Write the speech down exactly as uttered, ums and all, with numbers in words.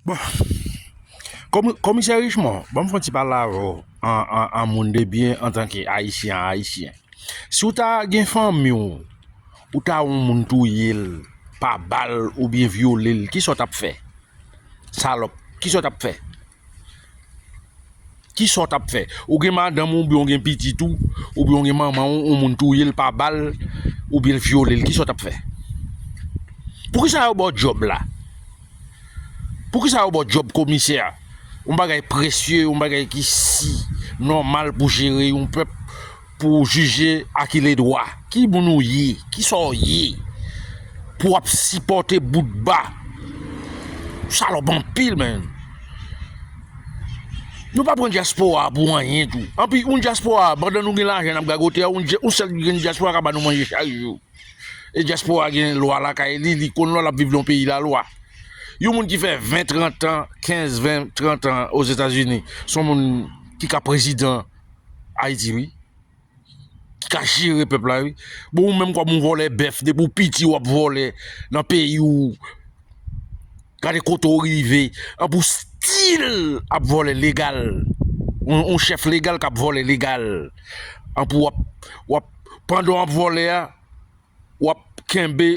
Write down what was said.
Bon, komi, komisè Richemond, ban m fè yon ti pale avè w an, an, an moun de byen antanke Ayisyen a Ayisyen. Si w ta gen fanmi w, ou ta wè yon moun touye l pa bal oubyen vyole l, kisa w t ap fè? Salòp, kisa w t ap fè? Kisa w t ap fè? Ou gen madanm ou oubyen w gen pitit ou, oubyen w gen manman w, yon moun touye l pa bal, oubyen l vyole l, kisa w t ap fè? Poukisa yo ba w djòb la? Poukisa yo ba w djòb komisè a? Yon bagay presye, yon bagay ki si nòmal pou jere yon pèp, pou jije a ki ledwa. Ki moun ou ye? Kisa w ye? Pou w ap sipòte bout ba. Salòp anpil, menn. Nou pa pran dyaspora a pou anyen tou. Anpi, yon dyaspora a, pandan nou gen lajan n ap gagote a, yon dya-, yon sèl grenn dyaspora ka ba nou manje chak jou. E dyaspora gen lwa lakay li, li konn lwa, l ap viv nan yon peyi lalwa. Yon moun ki fè ven, trant an, kenz, ven, trant an Ozetazini, se yon moun ki ka prezidan Ayiti, wi. Ki ka jere pèp la, wi. Bon, ou menm kòm yon vòlè bèf, depi w piti w ap vòlè nan peyi w. Gade kote w rive. Anpi w still ap vòlè legal. Yon, yon chèf legal k ap vòlè legal. Anpi w ap, w ap, pandan w ap vòlè a, w ap kenbe